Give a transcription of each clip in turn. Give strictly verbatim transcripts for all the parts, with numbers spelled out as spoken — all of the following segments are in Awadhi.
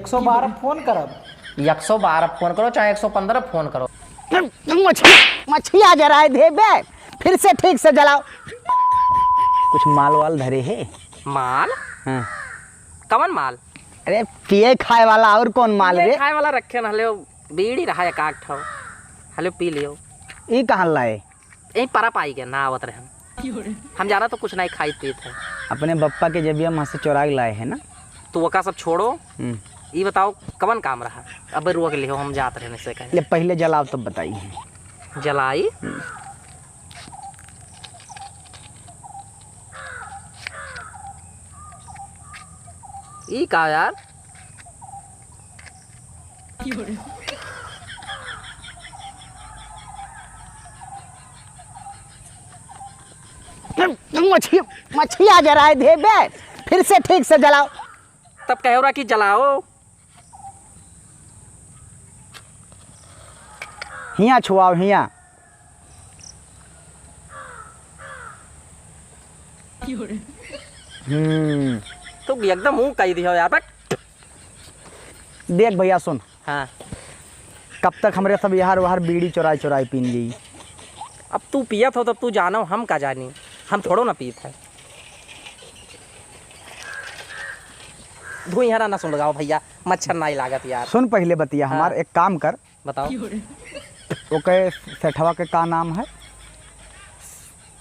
एक सौ बारह फोन करब। एक सौ बारह फोन करो, चाहे एक सौ पन्द्रह फोन करो। मछली, मछली आ जा रहा है, देबे। फिर से ठीक से जलाओ। कुछ माल वाल धरे है? माल? हाँ। कवन माल? अरे, पिए खाए वाला, और कौन माल पिए रे? खाए वाला रखे न हले, बीड़ी रहा एक आध ठो। हले, पी लियो। ई कहाँ लाए? यहीं परा पाई के ना आवत रहे। हम जाना तो कुछ नहीं खाई पीत है। अपने बप्पा के जबिया में से चोरा के लाए है ना? तो वका सब छोड़ो। हम्म। ई बताओ, कवन काम रहा? अब रुआ के लिहो, हम जात रहे से कहे। ले, पहले जलाओ, तब बताई। जलाई? हम्म। ई का यार? मछली, मछली आ जा रहा है, देबे। फिर से ठीक से जलाओ। तब कहो रहा कि जलाओ। हियाँ छुआओ, हियाँ। हम्म। तो एकदम मुंह कही दियो यार, बट। देख भैया, सुन। हाँ। कब तक हमरे सब यार वहार बीड़ी चोराई चोराई पीन जाई? अब तू पियत हो, तब तू जानो, हम का जानी, हम थोड़ो ना पीत है। धुइहरा ना सुलगाओ भैया, मच्छर नाई लागत यार। सुन पहिले बतिया हाँ। हमार, एक काम कर। बताओ। ओके सेठवा के का नाम है?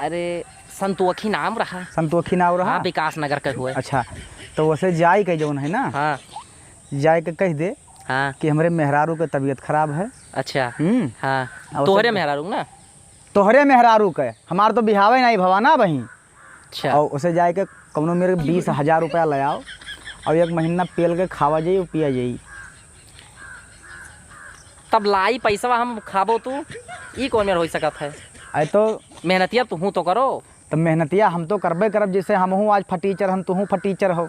अरे, संतोखी नाम रहा। संतोखी नाम रहा? हाँ, विकास नगर के हुए। अच्छा, तो वैसे जाई के जौन है ना, हाँ। जाए के कह दे हाँ। कि हमरे मेहरारू के तबीयत खराब है। अच्छा। हम्म। हाँ। और तोहरे सब मेहरारू ना? तोहरे मेहरारू के, हमार तो बिहावे नहीं भवा ना बही। अच्छा। और उसे जाए के कौनो मेरे बीस हजार रुपया ले आओ और एक महीना पेल के खावा जाई और पिया जाई। तब लाई पैसवा हम खाबो तू, ई कौन मेर हो सकत है? अरे तो मेहनतिया तू हूँ तो करो। तो मेहनतिया हम तो करबे करब, जैसे हमहूँ आज फटीचर हन, तुहूँ फटीचर हो,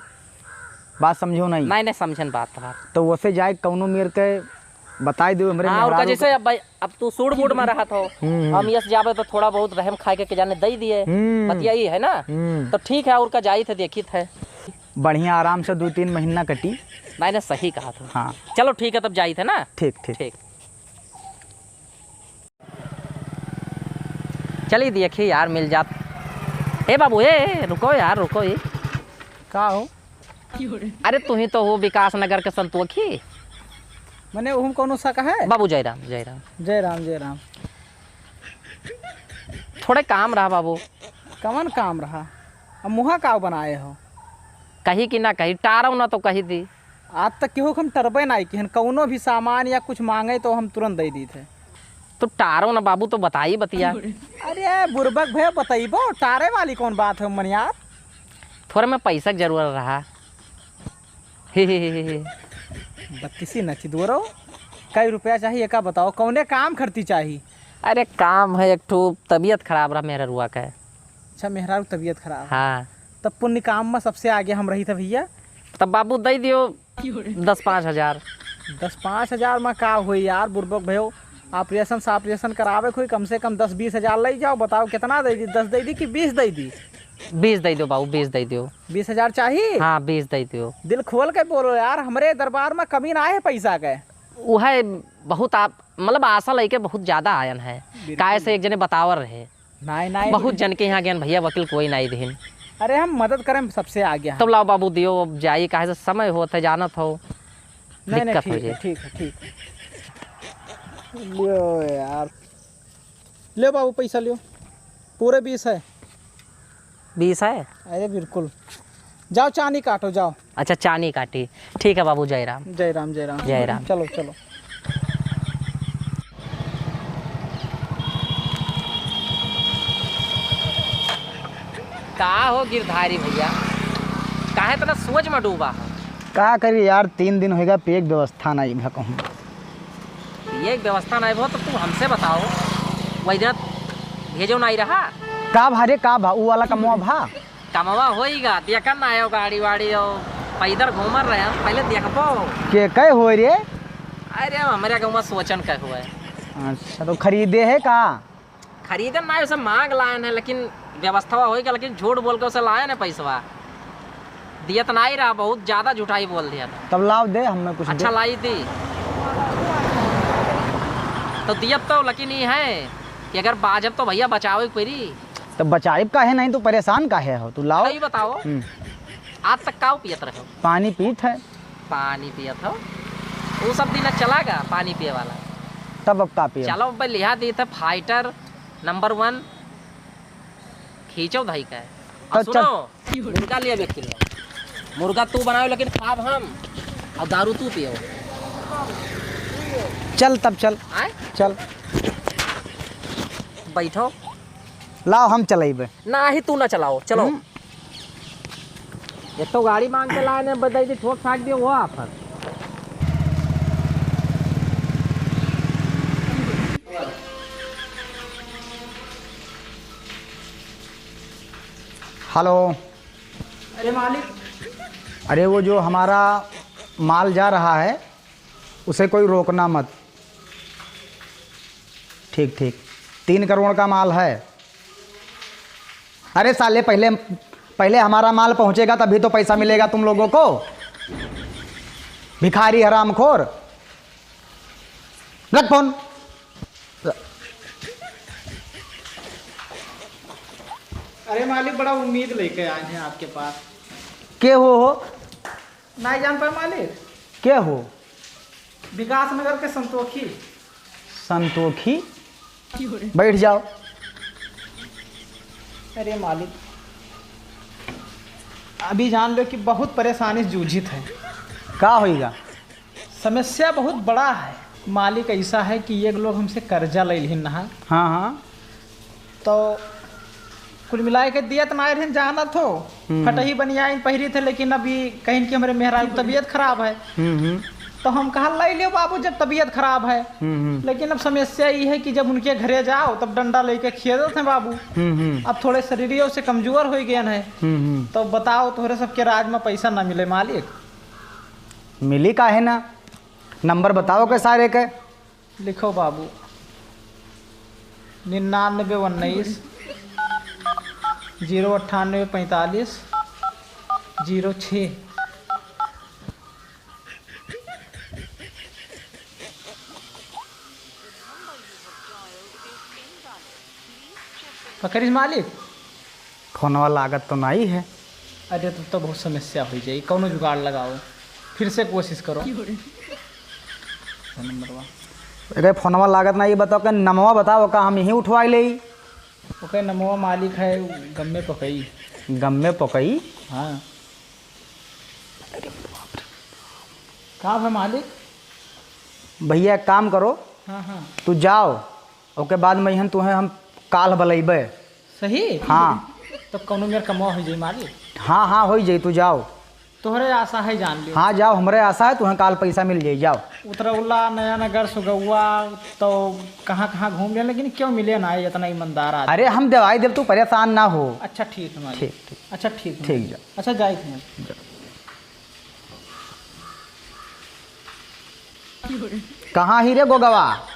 बात समझो नहीं। नहीं, नहीं समझन बात तोहार। तो वैसे जाए कौनो मेर के बताई दो हमरे हाँ, और का मेहरारू जैसे के अब भाई, अब तू सूट बूट में रहत हो, हम्म, हम्म। हम यस जाबे तो थोड़ा बहुत रहम खाए के, के जाने दे दिए, हम्म। बतिया ई है ना, हम्म। तो ठीक है, और का जाई थे देखी थे। बढ़िया आराम से दो तीन महीना कटी। नहीं, नहीं, सही कहा था। हाँ। चलो ठीक है, तब जाई थे ना। ठीक, ठीक। ठीक। चली देखी यार, मिल जात। ए बाबू, ए, ए, रुको यार, रुको ये। का हो? अरे, तू ही तो हो विकास नगर के संतोखी। मने, ओहम कौनो शक है? बाबू, जय राम, जय राम। जय राम, जय राम। थोड़े काम रहा बाबू। कवन काम रहा? अब मुँहा काव बनाए हो? कही कि ना कही, टारव ना तो कही दी। आज तक केहू के हम टरबे नाई किहन, कौनो भी सामान या कुछ मांगे तो हम तुरंत दे दीत है। तो टारो ना बाबू, तो बताई बतिया। अरे बुरबक भैया, बतइबो, टारे वाली कौन बात है मन यार? थोड़े में पैसा के जरूरत रहा। ही, ही, ही, ही, ही। बत्तीसी नची दो रहो। कई रुपया चाहिए का बताओ, कौने काम खर्ची चाहिए? अरे काम है एक ठो, तबीयत खराब रहा मेहररुआ का। अच्छा, मेहरारू तबीयत खराब है। हाँ। तब पुण्य काम में सबसे आगे हम रही थे भैया। तब बाबू दे दियो दस पाँच हजार। दस पाँच हजार में का होई यार बुरबक भयो? ऑपरेशन से ऑपरेशन करावे कोई कम से कम दस बीस हजार ले जाओ, बताओ कितना दे दी, दस दे दी कि बीस दे दी? बीस दे दो बाबू, बीस दे दो। बीस हजार चाहिए? हाँ, बीस दे दो। दिल खोल के बोलो यार, हमरे दरबार में कमी ना है पैसा के। वह बहुत आप, मतलब आशा लेके बहुत ज्यादा आयन है। बिल्कुल। काहे से एक जने बतावर रहे। नाई, नाई। बहुत जन के यहाँ गयन भैया, वकील कोई नाई दिहिन। अरे हम मदद करें सबसे आगे हम। तब लाओ बाबू दियो, अब जाई, काहे से समय होत है, जानत हो। नहीं, नहीं, दिक्कत हो ठीक है, जाई। ठीक है, ठीक है। लियो यार, लियो बाबू, पैसा लियो, पूरे बीस है। बीस है? अरे बिल्कुल, जाओ चानी काटो, जाओ। अच्छा, चानी काटी। ठीक है बाबू, जय राम। जय राम, जय राम। जय राम। चलो, चलो। का हो गिरधारी भैया, काहे इतना सोच में डूबा हो? का करी यार, तीन दिन होइगा, पेट व्यवस्था नहीं भा कहूँ। ये व्यवस्था नहीं भा तो तू हमसे बताओ, वही दिन भेजो नहीं रहा। का भा रे, का भा? ऊ वाला कमवा भा? कमवा होइगा, देखन ना आयो गाड़ी वाड़ी और पैदल घूमर रहे हैं, पहले देखबो। के कहे होए रे? अरे, हमरे गाँव में सोचन कहे हुए। अच्छा, तो खरीदे है का? खरीदन ना, उसे मांग लायन है, लेकिन व्यवस्था होइगा, लेकिन झूठ बोल के उसे लायन है पैसवा। दियत नाई रहा, बहुत ज्यादा झूठाई बोल दिया था। तब लाव दे, हमें कुछ अच्छा दे। लाई दी। तो दियत तो लेकिन ई है कि अगर बाजब तो भइया बचावे के पड़ी। तो बचाइब काहे नहीं, तू परेशान काहे हो, तू लाव। तो ई बताओ, हम्म। आज तक काव पियत रहे हो? पानी पीत है। पानी पियत हो? वो सब दिन चला गा पानी पिए वाला? तब अब का पियब? चलो अब लिहा दी थे fighter number one। खींचो धाई का है। तो और सुनो, चल। मुर्गा लिया एक किलो। मुर्गा तू बनाओ लेकिन खाब हम, और दारू तू पियो। चल तब चल। आए? चल। बैठो। लाओ हम चलाइबे। ना ही तू ना चलाओ, चलो। हम्म। एक तो गाड़ी मांग के लाए ने, बताई दी, ठोक फाक दियो वो आफत। हेलो। अरे मालिक। अरे वो जो हमारा माल जा रहा है, उसे कोई रोकना मत। ठीक, ठीक। तीन करोड़ का माल है। अरे साले, पहले, पहले हमारा माल पहुंचेगा तभी तो पैसा मिलेगा तुम लोगों को। भिखारी हरामखोर। रख फोन। अरे मालिक, बड़ा उम्मीद लेके आए हैं आपके पास। के हो हो? नहीं जान पाए मालिक। के हो? विकास नगर के संतोखी। संतोखी? बैठ जाओ। अरे मालिक, अभी जान लो कि बहुत परेशानी से जूझित है। का होइगा? समस्या बहुत बड़ा है मालिक, ऐसा है कि ये लोग हमसे कर्जा ले लिहिन नहा। हाँ, हाँ। तो कुल मिलाए के दियत ना रहिन, जानत हो। हम्म। फटही बनियाइन पहिरी थे, लेकिन अभी कहिन कि हमरे मेहरारू की तबीयत खराब है। हम्म, हम्म। तो हम कहा, "लाई लियो बाबू, जब तबीयत खराब है।" हम्म, हम्म। लेकिन अब समस्या ई है कि जब उनके घरे जाओ, तब डंडा लेके खेदत हैं बाबू। हम्म, हम्म। अब थोड़े शरीरियों से कमजोर हो गए हैं। हम्म, हम्म। तो बताओ, तोहरे सबके राज में पैसा ना मिले मालिक? मिली काहे ना? नंबर बताओ के सारे के। लिखो बाबू, निन्यानवे उन्नीस, जीरो अट्ठानवे पैंतालीस, जीरो छः। पकड़िस मालिक। फोनवा लागत तो नाई है। अरे, तब तो बहुत समस्या हो जाई, कौनो जुगाड़ लगाओ, फिर से कोशिश करो। फोन नंबरवा। अरे, फोनवा लागत ना, ये बताओ कि नमवा बताओ, का हम यहीं उठवाई लेई? ओके, नमवा मालिक है, गम्मे पकई। गम्मे पकई? हाँ। का है मालिक? भैया, एक काम करो। हाँ, हाँ। तू जाओ, ओके बाद में इहन तुहें हम काल्ह बलइबे। सही? हाँ। तो कौनो मेर कमवा हो जाई मालिक? हाँ, हाँ, हो जाई, तू जाओ। तोहरे आशा है, जान लियो। हाँ, जाओ, हमरे आशा है, तुहें काल्ह पैसा मिल जाई, जाओ। उतरौला, नया नगर, सुगौआ, तो कहाँ कहाँ घूम ले, लेकिन क्यों मिले ना है इतना ईमानदार आदमी? अरे, हम देवाई देब, तू परेशान ना हो। अच्छा, ठीक है मालिक। ठीक, ठीक। अच्छा, ठीक है। ठीक, जा। अच्छा, जाइत हैं। जा। कहाँ ही रे गोगवा?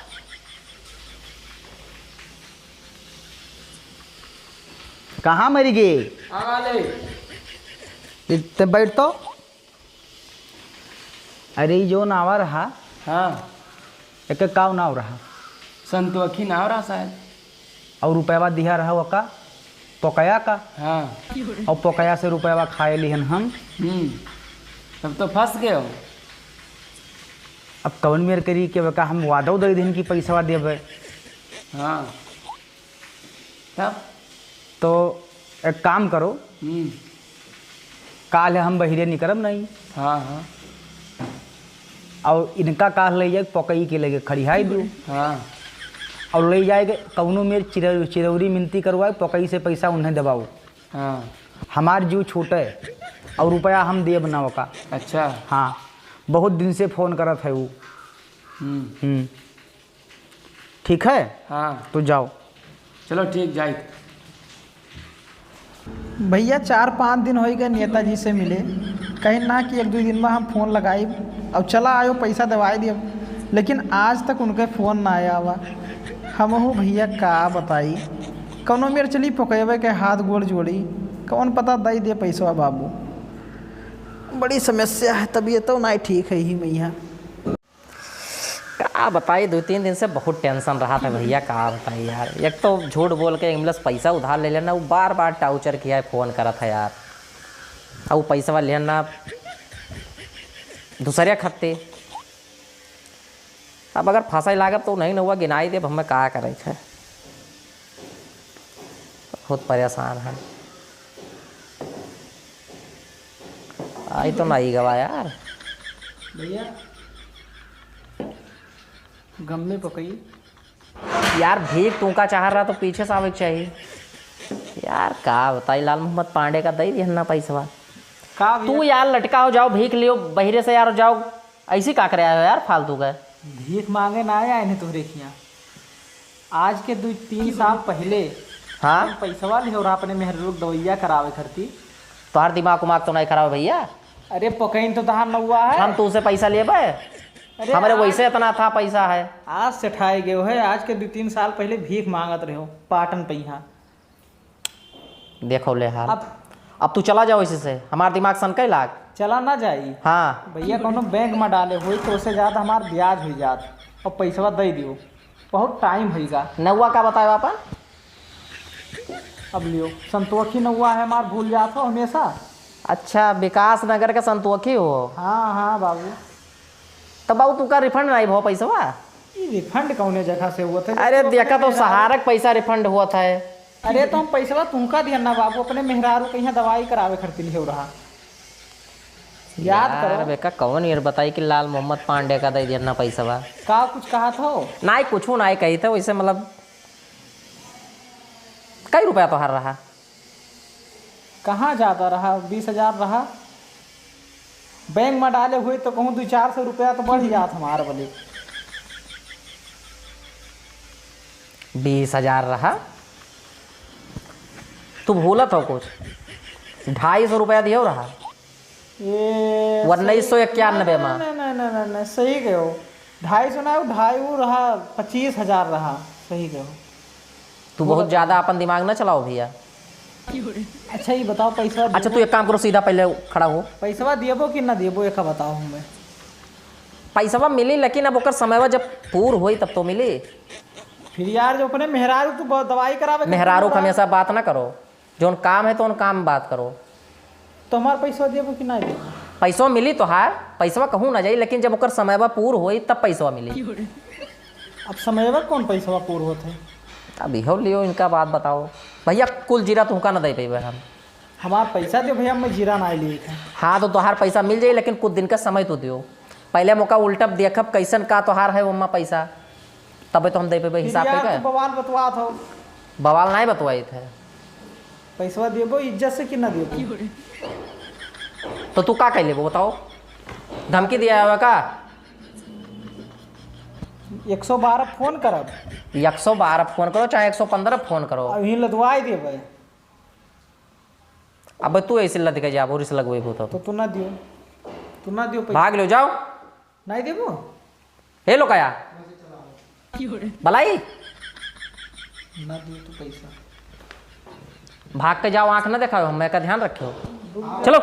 कहाँ मरि गे? आवा ले। इत्ते बैठ तो। अरे, ई जो नावा रहा, हाँ। एके काव नाव रहा? संतोखी नाव रहा शायद। और रुपयवा दिहा रहा ओका, पोकया का? हाँ। और पोकया से रुपयवा खाए लिहन हम। हम्म, तब तो फंस गए हो। अब कौन मेर करी के बका हम वादो दे दिन की पैसवा देबे। हाँ। तब? तो एक काम करो, हम्म। काल्ह हम बहिरे निकरब नहीं। हाँ, हाँ। और इनका काल्ह ले जाए पकई के लगे खड़ियाई दो। हाँ। और ले जाए के कौनो मेर चिरौ-, चिरौरी मिनती करवाए, पकई से पैसा उन्हें दबाओ। हाँ। हमार जीव छूटे और रुपया हम देब ना ओका। अच्छा। हाँ, बहुत दिन से फोन करत है वो। हम्म। हम्म। ठीक है? हाँ। तो जाओ। चलो ठीक, जाइत। भैया, चार पाँच दिन होइ गए नेताजी से मिले, कहिन ना कि एक दुइ दिन में हम फोन लगाइब, अब चला आयो, पैसा देवाई दियब, लेकिन आज तक उनके फोन ना आया हुआ। हमहू भैया का बताई, कौनो मेर चली पकैबे के हाथ गोड़ जोड़ी, कौन पता दई दे पैसवा बाबू। बड़ी समस्या है, तबीयत तो नाहीं ठीक है ही मैया। का बताई, दो तीन दिन से बहुत tension रहा था भैया, का बताई यार। एक तो झूठ बोल के एम्बुलेंस पैसा उधार ले लेना, वो बार बार torture किया है, फोन करा था यार। अब वो पैसा लेना दूसरे खाते। अब अगर फंसाई लागब तो नहीं नौवा गिनाई देब, हमें का करे है। बहुत परेशान है। आई तो नहीं गवा यार। भैया, गम में पकई। यार, भीख तू का चाह रहा तो पीछे से आवे के चाहिए। यार, का बताई, लाल मोहम्मद पांडे का दई दिहन ना पैसवा। का भैया? तू यार लटका हो जाओ, भीख लियो बहिरे से यार, जाओ। ऐसी का करे आयो यार फालतू का? भीख मांगे ना आए हैं तोहरे खियाँ। आज के दो तीन साल पहले हाँ? हम पैसवा लिहो रहा अपने मेहरारू के दवाइया करावे खरती। तोहार दिमाग उमाग तो नहीं खराब है भैया? अरे पकईन तो तहार नौवा है। हम तू से पैसा लेबे? अरे हमरे आज वैसे इतना था पैसा है। आज सेठाए गयो है, आज के दो तीन साल पहले भीख मांगत रहो पाटन पैहा। देखो ले हाल। अब अब तू चला जाओ इसी से, हमार दिमाग सनके लाग। चला ना जाई। हाँ। भैया, कोनो बैंक में डाले होई तो उससे ज्यादा हमार ब्याज हुई जात और पैसवा दे दियो, बहुत टाइम होइगा। नौवा का बतायो आपन? अब लियो, संतोखी नौवा है हमार, भूल जात हो हमेशा। अच्छा, विकास नगर के संतोखी हो? हाँ, हाँ बाबू। तो बाबू, तू का रिफंड नहीं भो पैसवा? ई रिफंड कौने जगह से हुआ था? अरे, देखा तो सहारक पैसा रिफंड हुआ था। अरे, तो हम पैसवा तुमका दिया ना बाबू, अपने मेहरारू के यहाँ दवाई करावे खरती लिहे रहा। याद यार, करो। बेका कौन यार बताई कि लाल मोहम्मद पांडे का दे दिया ना पैसवा? का कुछ कहा था? नाई, कुछ नाई कही था, वैसे मतलब कई रुपया तोहार रहा? कहाँ ज्यादा रहा, बीस हजार रहा। बैंक में डाले हुए तो कहूँ दो चार सौ रुपया तो बढ़ जात हमार बले। बीस हजार रहा, तू भूलत हो कुछ, ढाई सौ रुपया दियो रहा। ये वो उन्नीस सौ इक्यानवे में। नहीं, नहीं, नहीं, नहीं, नहीं, सही गयो। ढाई सौ ना, वो ढाई वो रहा, पच्चीस हजार रहा। सही गयो। तू बहुत ज्यादा अपन दिमाग ना चलाओ भैया। अच्छा, ये बताओ, पैसा अच्छा, देबो? तू एक काम करो, सीधा पहले खड़ा हो। पैसवा देबो कि ना देबो, एका बताओ हमें। पैसवा मिली, लेकिन अब ओकर समयवा जब पूर होई, तब तो मिली। फिर यार, जो अपने मेहरारू तू ब-, दवाई करावे खातिर मेहरारू का बोला। हमेशा बात ना करो, जौन काम है, तो उन काम बात करो। तो हमार पैसवा देबो कि ना देबो? पैसवा मिली तोहार, पैसवा कहूँ ना जाई, लेकिन जब ओकर समयवा पूर होई, तब पैसवा मिली। अब समयवा कौन पैसवा पूर होत है? अब इहो लियो, इनका बात बताओ। भैया, कुल जीरा तुमका ना दे पइबे हम। हमार पैसा दे भैया, मैं जीरा ना लिए थे। हाँ, तो तोहार पैसा मिल जाई, लेकिन कुछ दिन का समय तो दियो। पहले मौका उल्टा देखब, कैसन का तोहार है ओमा पैसा, तबे तो हम दे पइबे फिर हिसाब यार, कइके। तू बवाल बतवात हो। बवाल नाहीं बतवाई थे। पैसवा देबो इज्जत से कि ना देबो? तो तू का कह लेबो बताओ? धमकी दिया है का? एक सौ बारह फोन करब। एक सौ बारह फोन करो, चाहे एक सौ पन्द्रह फोन करो। अब ही लदवाई देबे। अब तू ऐसे लद के जाबो, रिस लगवेबो तो। तो तू ना दियो, तू ना दियो पैसा। भाग लो, जाओ। नहीं देबो? हे लोकाया। बलाई? ना दियो तू पैसा। भाग के जाओ, आँख ना देखाओ, हमें का ध्यान रखियो। चलो।